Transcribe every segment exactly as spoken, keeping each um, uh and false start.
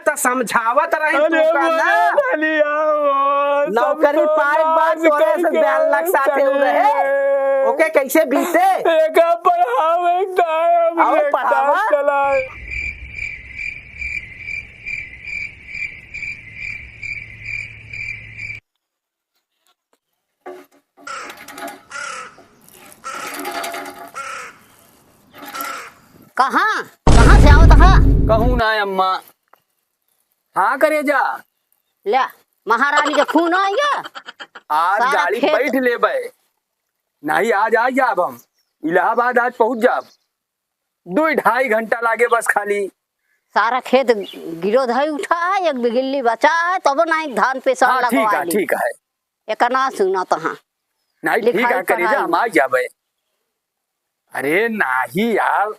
त समझावत रही अरे तू का बोला ना। धनिया हो, सब नौकरी तो पाए के बाद नाश तोरे से करके बैल लग साथे उ रहे। चले। ओके कैसे बीते? एका पढ़ावे का है, अब आओ ये पढ़ावा। काम चलाए। कहाँ, कहाँ से आवत हा? कहूँ ना अम्मा। हाँ करे जा। ल्या, महारानी के खून आइगा। आज सारा गाड़ी खेत बैठ लेबे। नहीं, आज आ जाब हम। इलाहाबाद आज पहुँच जाब। दुई ढाई घंटा लागे बस खाली। सारा खेत गिरो धई उठा है, एक बिगिल्ली बचा है, तब ना एक धान पे सब हाँ, ठीक लगवा है, ली। ठीक है। एक ना सुना तो हाँ। नहीं, ठीक लिखाई है, करेजा, पढ़ाई हम में। आ जाबे। अरे नाही यार,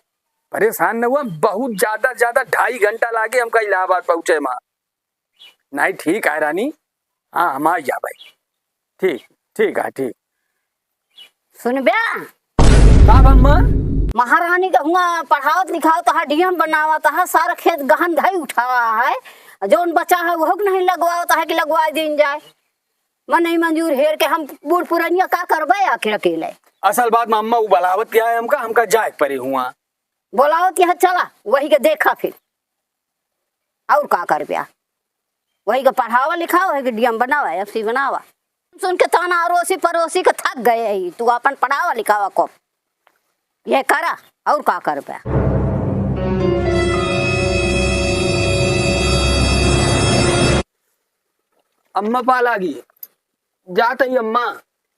परेशान न हुआ, बहुत ज्यादा, ज्यादा ढाई घंटा लागे हमका इलाहाबाद पहुँचे मा। नहीं, ठीक है रानी, हाँ, हम आ जाबे। ठीक, ठीक है, ठीक। सुनब्या? का बा अम्मा? महारानी के हुआ पढ़ावत लिखावत हा, डीएम बनावत हा, सारा खेत गहन धई उठावा है, जौन बचा है वहू के नहीं लगवावत है कि लगवाए दीन जाए। मन नहीं मंजूर हेर के हम बूढ़ पुरनिया का करबे आखिर अकेले। असल बात मा अम्मा उ बलावत किया है हमका, हमका जाए के परे हुआ। बोलावत किया है, चला वही के देखा फिर। और का करब्या? वही के पढ़ावा लिखावा, वही के डीएम बनावा, एफसी बनावा। सुन के ताना अड़ोसी पड़ोसी के थक गए ही, तू अपन पढ़ावा लिखावा को। ये करा, और का करब्या? अम्मा पा लागी, जात ही अम्मा।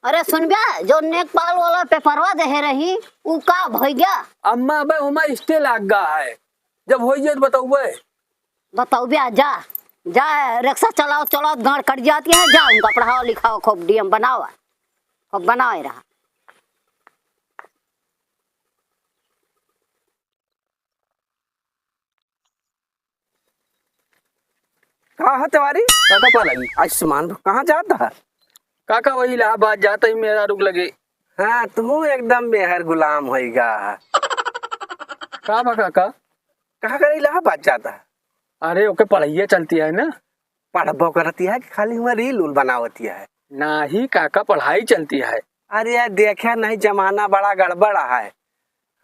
अरे सुनब्या, जो नेकपाल वाला पेपरवा देहे रही, उ का भइग्या? अम्मा, अबे ओमा stay लाग गा है, जब होई जाए तो बतउबे। बतउब्या, जा, जा, रिक्शा चलाओ, चलाओ, गाड़ कट जाती है, जा, उनका पढ़ाओ, लिखाओ, खूब डीएम बनाओ, खूब बनाए रहा। का है तिवारी? काका पा लगी। आयुष्मान, कहाँ जात है? काका, वही इलाहाबाद जात ही मेहरारू के लगे। हाँ, तू एकदम मेहर गुलाम होइगा। का बा काका? कहाँ करे इलाहाबाद जात है? अरे, ओके पढ़ाइए चलती है ना। पढ़बो करती है कि खाली हुआ रील उल बनावती है? नाही काका, पढ़ाई चलती है। अरे यार, देखे नहीं, जमाना बड़ा गड़बड़ है।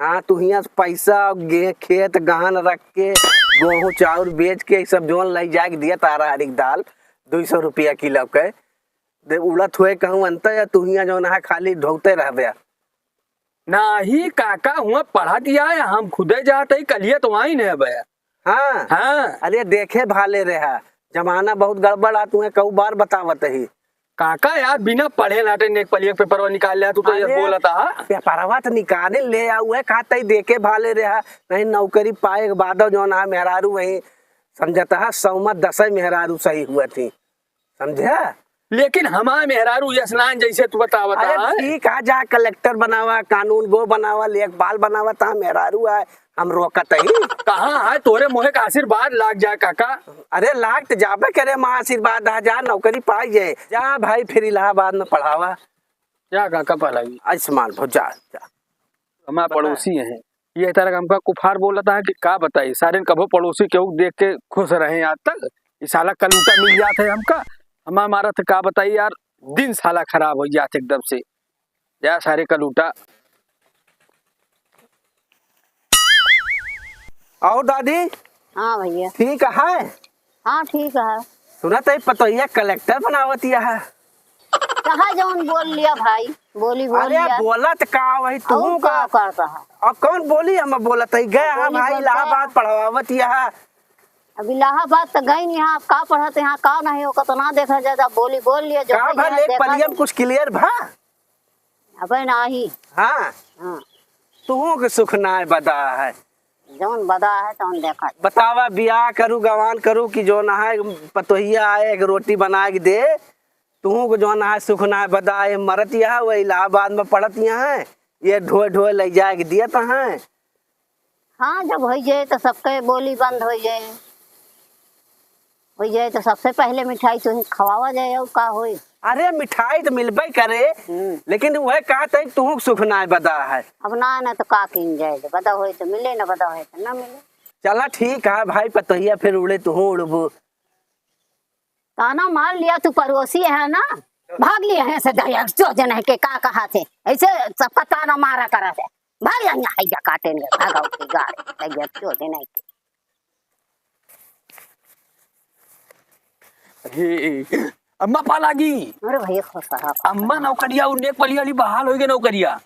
हाँ, तू हियाँ से पैसा, गे-, खेत गहन रख के, गोहूँ चाउर बेच के, ई सब जौन लई जाए के दिया तारा हरिक दाल, दुई सौ रुपया किलो के, दे उड़त हुए कहूँ अंत, या तू हियाँ जौन है खाली ढोते रहबे। नाही काका, हुआ पढ़ा दिया है, हम खुदे जात ही, कलिए तो आई नहीं बे। हाँ। हाँ। अरे देखे भाले रहा, जमाना बहुत गड़बड़ आ, तुम्हें कऊ बार बतावत ही। काका यार, बिना पढ़े नाटे नेक पलियक पेपरवा निकाल लिया, तू तो ये अरे, बोलत हा। पेपरवा तो निकाले ले आऊ है, का तई देखे भाले रहा, नहीं नौकरी पाए के बाद जौन आ मेहरारू वही समझत हा, सौ में दसई मेहरारू सही हुआ थी। समझा? लेकिन हमार मेहरारू यस नान जैसे तू बतावत अरे हा। ठीक है, जा कलेक्टर बनावा, कानून गो बनावा, लेखपाल बनावा, ता मेहरारू है, हम रोकत ही। कहाँ है तोरे मोहे का आशीर्वाद लाग जाए काका। अरे लाग त जाबे करे, माँ आशीर्वाद आ जा, नौकरी पाई जाए। जा भाई फिर इलाहाबाद में पढ़ावा। जा काका पढ़ाई। आयुष्मान भो जा, जा। हमार बता। पड़ोसी हैं, ये तरह का हमका कुफार बोलता है कि का बताई, सारे कभो पड़ोसी केहू देख के खुश रहे आज तक। ई साला कलूटा मिल जात है हमका, हमार मारत है, का बताई यार, दिन साला खराब हो जात एकदम से। जा सारे कलूटा। और दादी? हाँ भैया। ठीक है? हाँ, ठीक है। सुनत है, पतोहिया कलेक्टर बनावत है। कहा जौन बोल लिया भाई, बोली बोल अरे, लिया। बोलत का वही तू और का? का करता है? और कौन बोली हम बोलत है? गए हम बोली भाई बोलता है। इलाहाबाद पढ़वावत है। अब इलाहाबाद तो गई नहीं, आप का पढ़त यहाँ का नहीं हो, कतना देखा जाए, जब बोली बोल लिया, जो का भइया भले देखा पलियम जाए। कुछ clear भा? अबे नाही। हाँ। हाँ। तुहूँ के सुख नाय बदा है। जौन बदा है, तौन देखा जाए। बतावा, बियाह करू, गवान करू कि जौन है, पतोहिया आए, एक रोटी बनाए के दे। तुहूँ के जौन है, सुख नाय बदा है, मरत यह, वह इलाहाबाद में पढ़त यह है, ये ढोए ढोए ले जाए के दियत हैं। हाँ, जब होइ जाए तो सबके बोली बंद होइ जाए, होइ जाए तो सबसे पहले मिठाई तुही खवावा जाए, और का होई? अरे मिठाई तो मिलबे करे, हम्म। लेकिन वह कहत है तुहूँ के सुख नाय बदा है। अब ना, ना तो का कीन जाए, बदा होए तो मिले, ना बदा होए तो ना मिले। चला ठीक है भाई, पतोहिया फिर उड़े तुहूँ उड़बू। ताना मार लिया तू, पड़ोसी है ना, भाग लिया है से दया, जो जन है के का कहा थे, ऐसे सबका ताना मारा करा थे, भाग जा यहाँ, हैजा काटे ने, भागा उठी गाड़, दया, जो जन है के। हे, अम्मा पा लागी। अरे भैया, खुश रहा, खुश अम्मा रहा। नौकरिया, उन्ने पलिया वाली बहाल होइ गए नौकरिया।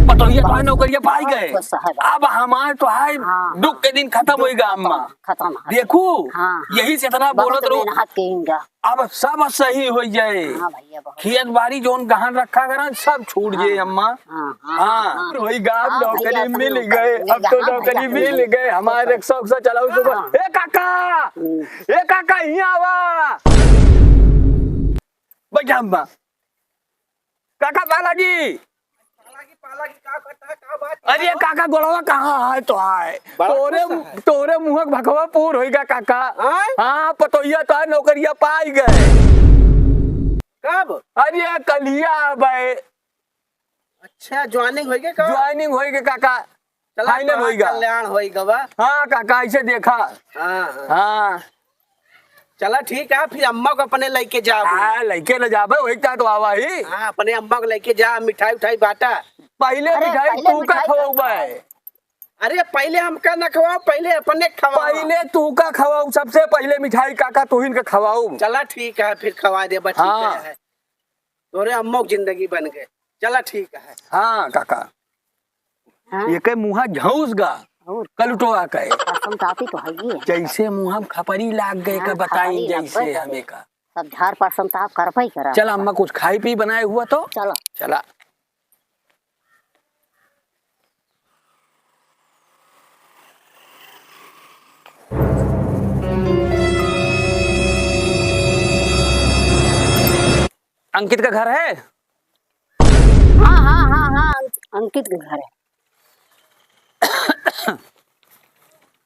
पतोहिया तो है, नौकरिया पाई गए। खुश रहा। अब हमार तो है, हाँ। दुख के दिन खत्म होइगा अम्मा। खत्म, खत्म। देखू, हाँ। यही से इतना बहुत बोलत रहू। मेहनत कहेंगे। अब सब सही होइ जाए। हाँ भैया, बहुत। खेत बाड़ी जौन गहन रखा करा, सब छूट हाँ। जाए अम्मा। हाँ, हाँ, हाँ, हाँ। हाँ। होइगा, अब हाँ, नौकरी भैया, मिल गए, अब तो नौकरी मिल गए। हमारे एक सौ से चलाऊ सुबह। हाँ। ए काका, हम्म। ए काका, यहाँ आवा। बैठा अम्मा। काका पालागी। पालागी, पालागी, का करता है, का बात है? अरे काका, गोड़वा कहाँ है तो आए? बड़ा तोरे, खुश है। तोरे मुँह के भकवा पूर होइगा काका। आय? हाँ, पतोहिया तो है, नौकरिया पाई गए। कब? अरे कलिया भाई। अच्छा, joining होइगे का? Joining होइगे काका। चला, final तोहार होइगा। कल्याण होइगा बा। हाँ काका, ऐसे देखा। हाँ, हाँ। हाँ। चला ठीक है, फिर अम्मा को अपने लेके जाबे। हाँ, लेके ले जाबे, वही का तो आवा ही। हाँ, अपने अम्मा को लेके जा, मिठाई उठाई बांटा। पहले अरे, मिठाई पहले तू का मिठाई खवाऊ बा। अरे, पहले हमका न खवाओ, पहले अपने खवाओ। पहले तू का खवाऊ, सबसे पहले मिठाई काका तू ही इनका खवाऊ। चला ठीक है, फिर खवा दे, बस ठीक हाँ। है। तोरे अम्मा की जिंदगी बन गए। चला ठीक है। हाँ काका। हाँ। ये के मुँहा झौस गा। और कलुटवा के। कसम चाहती तो है ही है। जैसे मुँह में खपरी लाग गए हाँ, का बताई खपरी जैसे लग गए। हमें का। सब झाड़ पर संताप करबे करा। चला अम्मा, कुछ खाई पी बनाए हुआ तो। चलो। चला। अंकित का घर है? हाँ, हाँ, हाँ, हाँ, अंक-, अंकित का घर है।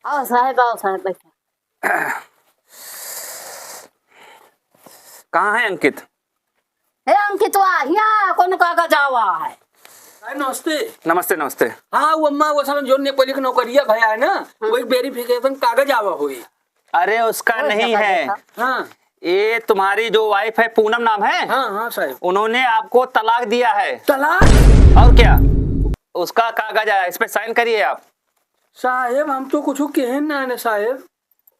आओ साहेब, आओ साहेब, बैठो। कहाँ है अंकित? हे अंकितवा, हिया कौन कागज आवा है? अरे नमस्ते। नमस्ते, नमस्ते। हाँ, वो अम्मा, वो साला जोन ने पहले के नौकरिया भया है ना, हाँ। वही verification कागज आवा हुई। अरे उसका नहीं है। हाँ। ये तुम्हारी जो wife है, पूनम नाम है, हाँ, हाँ, साहब। उन्होंने आपको तलाक दिया है। तलाक? और क्या, उसका कागज आया, इस पे sign करिए आप। साहेब, हम तो कुछ कहे ना है साहेब।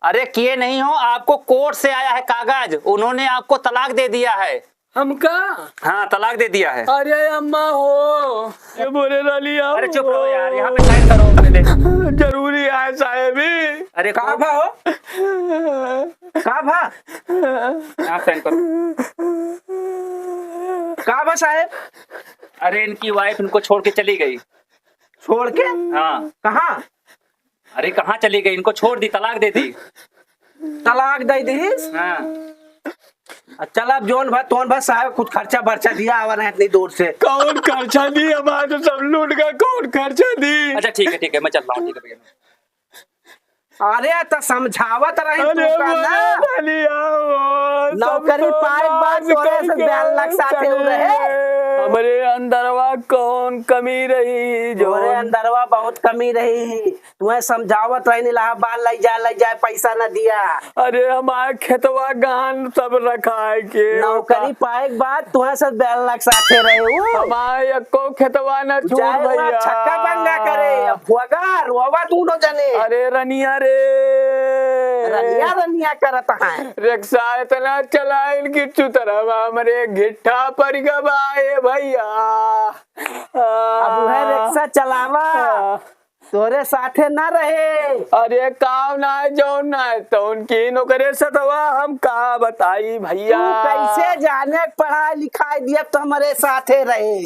अरे किए नहीं हो, आपको court से आया है कागज, उन्होंने आपको तलाक दे दिया है। हमका? हाँ, तलाक दे दिया है। अरे अम्मा हो, ये बोले रहली हम अरे चुप रहो यार, यहाँ पे sign करो पहले। जरूरी है साहेब ही। अरे का कौन भा हो? का भा? यहाँ sign करो। का भा साहेब? अरे इनकी wife इनको छोड़ के चली गई। छोड़ के? हाँ। कहाँ? अरे कहाँ चली गई? इनको छोड़ दी, तलाक दे दी। तलाक दे दीस? हाँ। आ, चल अब जोन भा तोन भा साहेब कुछ खर्चा बर्चा दिया आवा ना इतनी दूर से। कौन खर्चा दी? हमारे तो सब लूट गए, कौन खर्चा दी? अच्छा ठीक है, ठीक है, मैं चलता हूँ, ठीक है भैया। अरे त समझावत रही अरे तू का ना। बोला भलिया हो, सब नौकरी तो पाए के बाद नाश तोरे से करके बयान लग साथे हो रहे। हमरे अंदरवा कौन कमी रही जो तोरे अंदरवा बहुत कमी रही। तुम्हें समझावत रही, इलाहाबाद ले जा, ले जाए, पैसा न दिया। अरे हमार खेतवा गहन सब रखाए के नौकरी पाए के बाद तुम्हें सब बैल लग साथे रहे हो। हमार एको खेतवा न छूट चाहे वहाँ भैया। छक्का पंगा करे, अब भोगा, रोवा दोनों जने। अरे रनिया रे। रनिया, रनिया करत है। रिक्शा इतना चलाइन कि चुतरवा हमरे घिट्ठा पर गवाए भैया। अब वह रिक्शा चलावा। हाँ। तोरे साथे ना रहे। अरे काम ना है, जौन ना है, तौन की नौकरे सतवा, हम का बताई भैया। तू कैसे जाने पढ़ाई लिखाई दिया तो हमरे साथे रहे।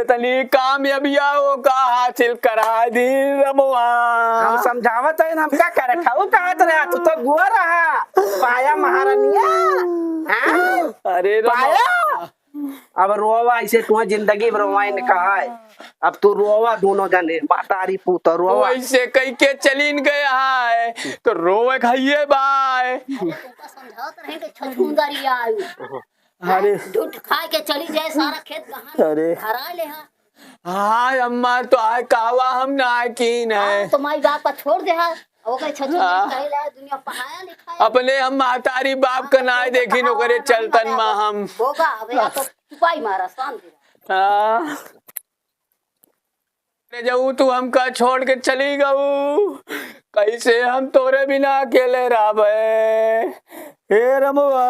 इतनी कामयाबिया वो का हासिल करा दी रमवा। हम समझावत है, हम का करे? ठाऊ कहत रहा, तू तो गुआ रहा। पाया महारानिया। हाँ? अरे रमवा। पाया? अब रोवा ऐसे तुम्हें जिंदगी में रोवाई ने कहा है। अब तू रोवा दोनों जने, मातारी पूत रोवा। वैसे कह के चलीन गया है, तो रोवे खाइए बाय। अरे तुमका समझावत रहे कि छछूंदरी आई। अरे। ढूंढ खाए के चली जाए, सारा खेत गहन अरे। भरा ले हा। हाय अम्मा, तो आए कहवा हम ना कीन है। हाँ, तो माई बाप का छोड़ दे हा। ओके छछन हाँ। कहे ला दुनिया पढ़ाया लिखाया। अपने हम महतारी बाप का नाय देखिन, ओकरे चलतन मा हम। होगा, अब या तो छुपाई मारा, शांति रहा। हाँ। रे जाऊ, तू हमका छोड़ के चली गऊ, कैसे हम तोरे बिना अकेले रहबे? हे रमुआ।